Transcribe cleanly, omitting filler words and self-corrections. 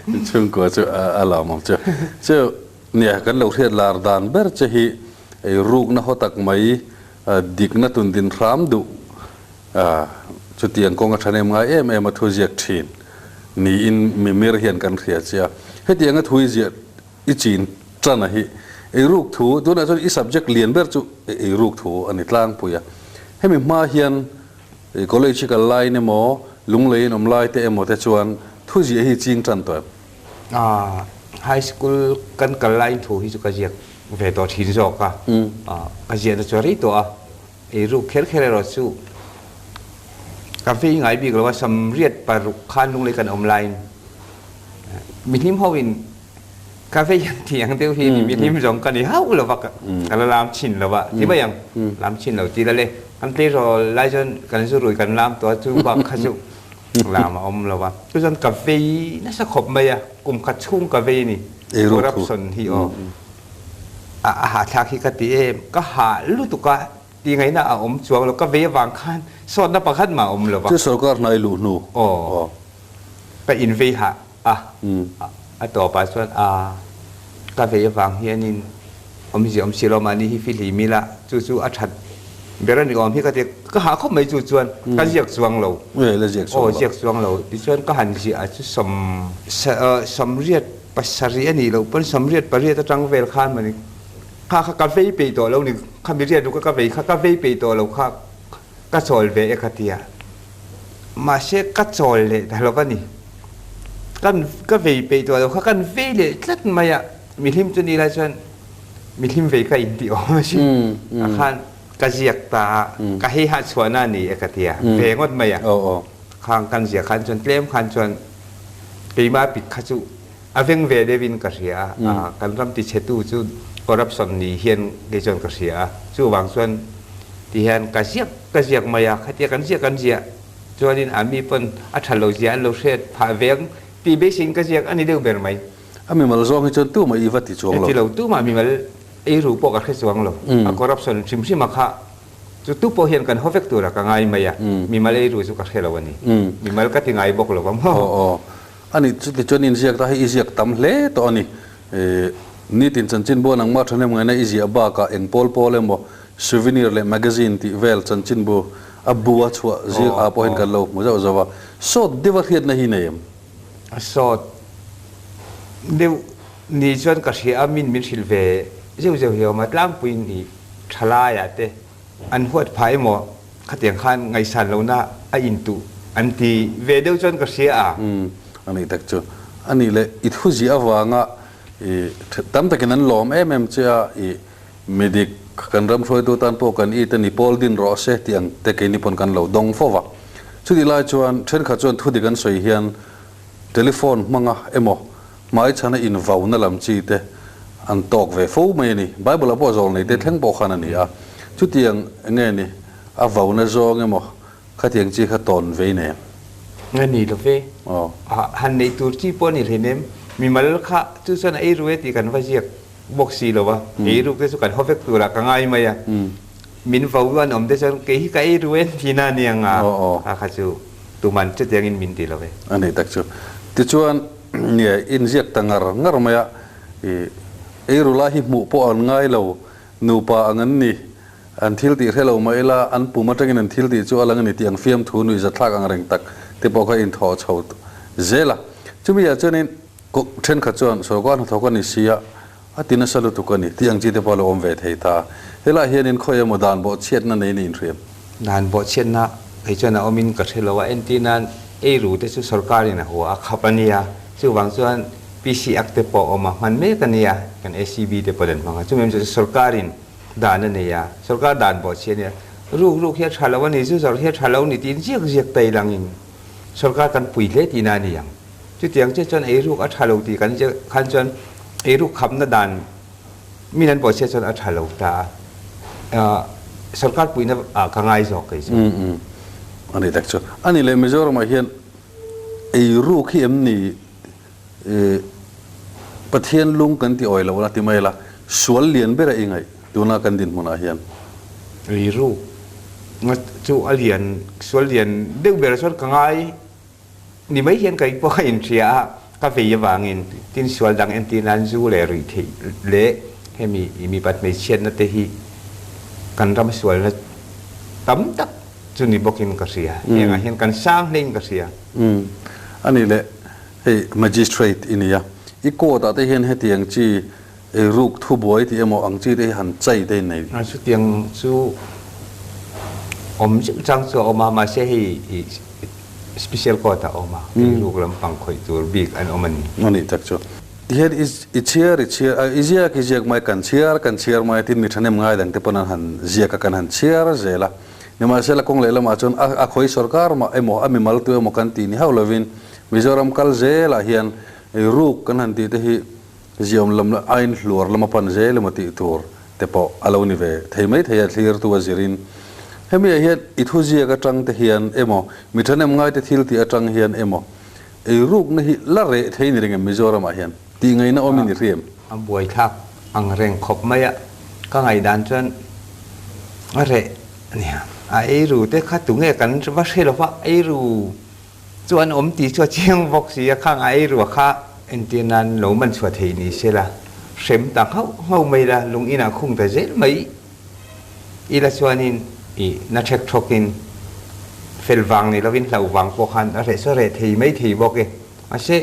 Inchhungkua chu a lawmawm chu. Chu nia kan lo hriat lar dan ber che hi ei rukna haw tak mai dikna tun din hram duh chutiang kawng a thahnem ngai em em a thu ziak thin niin mimir hian kan hria che a. Hetianga thu i ziah i chin tan a hi eiruk thu tunah chuan i subject lian ber chu eiruk thu a ni tlangpui a. Hemi hma hian college hi kal laiin emaw Lungleiin awm lai te emaw te chuan thu ziah hi ching tan tawh em? High school kan kal laiin thu hi chu ka ziak ve tawh thin zawk a, ka ziahna chu a rei tawh a, eiruk kher kher erawh chu ka vei ngai bik lo a, samriat paruk khan Lunglei kan awm laiin mihlim hoin Ka vei an ti ang deuh hi ni mihlim zawng ka ni hauh lo va, ka la lam chin lo va ti mai ang, lam chin lo ti la le, kan tleirawl lai chuan kan zu rui kan lam tawh a chu bak kha chu lam a awm lo va, chu chuan ka vei nasa khawp mai a, kum khat chhung ka vei a ni, corruption hi aw a hahthlak hi ka ti em, ka hah lutuk a ti ngaihna a awm chuang lo, ka vei avang khan sawtna pakhat mah a awm lo va. Chu sorkar hnai luh hnu aw ka invei hah. A, a tawpah chuan a, ka vei avang hianin awmzia awm si lo mahni hi fihlim ila chu chu a that ber a ni awm hi ka ti ka hah khawp mai chu chuan ka ziak chuang lo. La ziak chuang lo. Aw ziak chuang lo tichuan ka han ziah a chu sawm sawmriat pasarih a nih loh pawn sawmriat pariat atang vel khan mawni kha kha ka vei peih tawh lo ni khami riat ruk a ka vei kha ka vei peih tawh lo kha Ka chawl ve e ka ti a, mahse ka chawl leh ta lo va ni. Kan ka vei peih tawh lo kha kan vei leh tlat mai a, mihlim chu ni lai chuan mihlim vei ka intih awm a si. A khan ka ziak ta a, ka hei ha chhuahna a ni e ka ti a, ve ngawt mai a. Khang kan ziak khan chuan tlem khan chuan keimah pik kha chu a veng ve deuhin ka hria a, kan ram tichhetu chu corruption ni hian kei chuan ka hria a, chuvang chuan ti hian ka ziak ka ziak mai a, khatia kan ziak kan ziah chuanin a mi pawn a tha lo zia an lo hriat phah veng tih beiseiin ka ziak a ni deuh ber mai. A mimal zawng hi chuan tumah i va ti chuang lo. Ti lo, tumah mimal eiru pawh ka hre chuang lo, a corruption hrim hrim a kha chu tu pawh hian kan haw vek tura ka ngai mai a, mimal eiru chu ka hre lo a ni, mimal ka ti ngai bawk lo ang maw. Aw aw. A ni, chuti chuan inziak ta hi i ziak tam hle tawh a ni. Nitin chanchinbu nangmah thahnem ngaihna i ziah bakah eng pawl pawl emaw souvenir leh magazine tih vel chanchinbu a bu a chhuah zir ah pawhin kan lo hmu zauh zauh a. Sawt deuh a hriatna hi nei em? Sawt deuh ni chuan ka hria a, min min hrilh ve zeuh zeuh hi a awm a, tlangpuiin i thalaiah te An huat phah emaw khatiang khan ngaihsan lohna a intuh an ti ve deuh chuan ka hria a. Umm, a nih tak chu. A nih leh i thu ziah avanga i tam takin an lawm em em che a, i midik kan ram hruaitu tan pawh kan it a ni pawl din rawh se tih ang te keini pawn kan lo dawng fo va. Chutih lai chuan thenkhat chuan thu dik an sawi hian telephone hmanga emaw Hmaichhana invauna lam chi te an tawk ve fo mai a ni. Bible-ah pawh zawlnei te thleng pawh khan a ni a. Chutiang nge ni a vauna zawng emaw khatiang chi kha tawn vei nei em? Nge ni lo ve. Han neih tur chi pawh a ni hleinem. Mimal kha chu chuan a ei ru e tih kan va ziak bawk si lo a. Ei ruk te chu kan haw vek turah ka ngai mai a. Min vo an awm te chuan kei hi ka ei ru e tihna a ni ang a. Kha kha chu tuman chutiangin min ti lo ve. A ni tak chu. Tichuan. Nge inziak ta ngar ngar mai a, i eiru lai hi hmuh pawh an ngai lo, nupa ang an ni, an thil tih hre lo mah ila an pum atangin an thil tih chu a lang a ni tih ang fiamthu nuihzathlak ang reng tak te pawh kha inthawh chho zel a. Chumi ah chuanin thenkhat chuan sorkar hnathawk a ni si a, a ti nasa lutuk a ni tih ang chi te pawh a lo awm ve thei ta. Helaiah hianin khawi emaw dan bawhchhiatna nei niin hriam. Dan bawhchhiatna kei chuan a awmin ka hre lo a, entir nan eiru te chu sorkarin a hua a khap a nia, chuvang chuan PC Act te pawh awm a hman mek a nia, kan ACB te pawh an hmang a, chumi awmzia chu sorkarin dan a nei a, sorkar dan bawhchhia a nia, ruk ruk hi a tha lo a ni, zu zawrh hi a tha lo a ni tiin ziak ziak ta ilangin sorkar kan pui hle tihna a ni ang. Chutiang chiah chuan eiruk a tha lo tih kan ziak khan chuan eiruk khapna dan min an bawhchhiat chuan a tha lo ta a, sorkar puihna ah ka ngai zawk kei chu. Umm a ni tak chu. A ni leh Mizoram ah hian eiruk hi em ni Pathian lung kan ti awi lo la ti mai la, sual lian ber a i ngaih tuna kan dinhmun ah hian. Eiruk chu a lian sual lian deuh ber chuan ka ngai. Ni mai hian ka pawh ka inhria a, ka vei avangin tin sual dang entir nan zu leh ruih theih leh hemi i mipat hmeichhiatna te hi kan ram sualna tam tak chu ni bawkin ka hria. Hengah hian kan sang hlein ka hria. Umm a nih leh hei magistrate i nia, i court ah te hian hetiang chi eiruk thubuai tih emaw ang chi te hi han chai te in nei. A chutiang chu awm zeuh chang chu a awm a, mahse hei i special court ah a awm a, eiruk lampang khawih tur bik an awm a ni. A nih tak chu. Tihian i chhiar i chhiar a, i ziak i ziak mai, kan chhiar kan chhiar mai tin mi thahnem ngai dang te pawn an han ziak a kan han chhiar zel a. Nimahsela kawng leh lamah chuan a a khawi sorkar mah emaw a mimal tu emaw kan tih ni hauh lovin Mizoram kal zelah hian ruk kan han tih te hi ziawm lam aiin hluar lama pan zel emaw tih tur te pawh a lo ni ve thei mai thei a thlirtu a zirin. Hemi ah hian i thuziak atang te hian emaw mi thahnem ngaite thil tih atang hian emaw eirukna hi la reh thei ni reng em Mizoramah hian tih ngaihna awmin i hria em? A buaithlak ang reng khawp mai a, ka ngaihdan chuan a reh a nia. A eiru te kha tunge kan va hre lo va, eiru chu an awm tih chu a chiang bawk si a, khang a eirua kha entir nan lo man chhuah thei ni se la, hrem ta nghauh nghauh mai la, lung inah khung ta zel mai ila chuanin i na thek thawkin fel vang ni lovin hlauh vang pawh khan a reh chu a reh thei mai thei bawk e. Mahse.